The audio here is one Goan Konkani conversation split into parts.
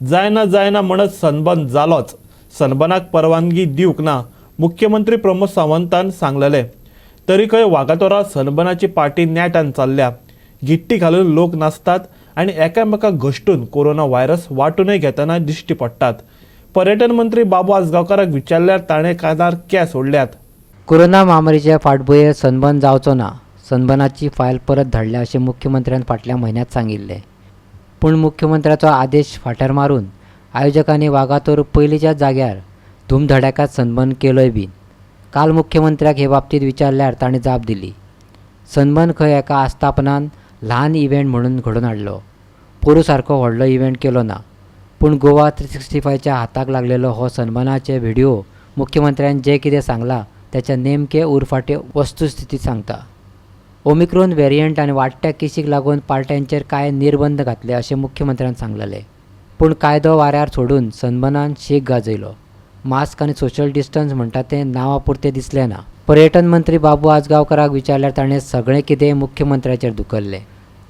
जायना जायना म्हणत सनबर्न जालोच. सनबर्नाक परवानगी दिवंक ना, मुख्यमंत्री प्रमोद सावंतान सांगलेलें. तरी खंय वागातोरा सनबर्नाची पार्टी नेटान चल्ल्या. गिट्टी घालून लोक नाचतात आनी एकामेकाक घश्टून कोरोना व्हायरस वांटूनय घेतना दिश्टी पडटात. पर्यटन मंत्री बाबू आजगांवकाराक विचारल्यार ताणें कानार केंस ओडल्यात. कोरोना महामारीचे फाटभुंयेर सनबर्न जावचो ना, सनबर्नाची फायल परत धाडल्या अशें मुख्यमंत्र्यान फाटल्या म्हयन्यांत सांगिल्लें. पूण मुख्यमंत्र्याचो आदेश फाटर मारून आयोजकांनी वागातोर पयलींच्या जाग्यार धुमधडाक्यात सनबर्न केलोय बीन काल मुख्यमंत्र्याक हे बाबतींत विचारल्यार ताणें जाप दिली, सनबर्न खंय एका आस्थापनान ल्हान इव्हेंट म्हणून घडोवन हाडलो. पोरूं सारको व्हडलो इव्हेंट केलो ना. पूण गोवा 365च्या हाताक लागलेलो हो सनबर्नाचे व्हिडिओ मुख्यमंत्र्यान जें कितें सांगलां त्याच्या नेमके उरफाटे वस्तुस्थिती सांगता. ओमिक्रोन व्हेरियंट आनी वाडट्या केशीक लागून पार्ट्यांचेर कांय निर्बंध घातले अशें मुख्यमंत्र्यान सांगलेलें. पूण कायदो वाऱ्यार सोडून सनबर्नान शेक गाजयलो. मास्क आनी सोशल डिस्टन्स म्हणटा तें नांवा पुरतें दिसलें ना. पर्यटन मंत्री बाबू आजगांवकाराक विचारल्यार ताणें सगळें कितें मुख्यमंत्र्याचेर धुकल्लें.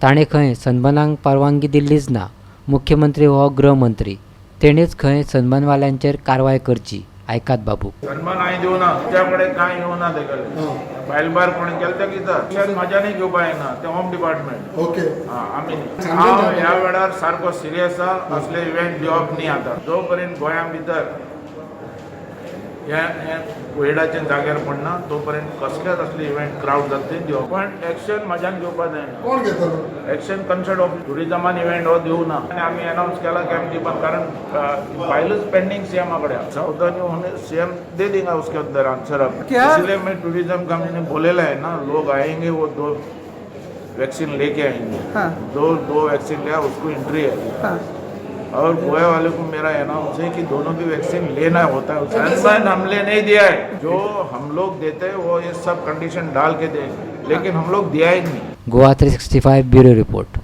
ताणें खंय सनबर्नाक परवानगी दिल्लीच ना. मुख्यमंत्री हो गृहमंत्री, तेणेच खंय सनबर्नवाल्यांचेर कारवाय करची. आयकात बाबू. सन्मान हांवें दिवना. तुज्या कडेन कांय येवना तेगेलें. फायल बार कोणी केलें तें कितें म्हाज्यानी घेवपा येना तें, होम डिपार्टमेंट. हा, आमी न्ही. हांव ह्या वेळार सारको सिरियस आसा. असले इव्हेंट दिवप न्ही आतां. जो पर्यंत गोंया भितर हें हें कोविडाच्या जाग्यार पडना, तो पर्यंत कसलेच असले इव्हेंट क्रावड जाता ते दिवप, पण एक्शन म्हाज्यान घेवपा जायना. कोण घेतलो? एक्शन कन्सर्न ऑफ टुरिजमान इव्हेंट हो दिवना आनी आमी अनाउन्स केला की आमी दिवपाक, कारण फायलच पेंडिंग सीएम कडेन. सावधानी होने सीएम दे देगा उसके अंदर आंसर अब. क्या? इसलिए मैं टूरिज्म का मैंने बोलेला है ना, लोग आएंगे, वो दो वैक्सीन लेके आएंगे. दो दो वैक्सीन लिया उसको एंट्री है. और गोवा वाले को मेरा अनाउंस है कि दोनों भी वैक्सीन लेना होता है. सनबर्न हमने नहीं दिया है. जो हम लोग देते हैं, वो ये सब कंडीशन डाल के दें, लेकिन हम लोग दिया ही नहीं. Goa 365, bureau report.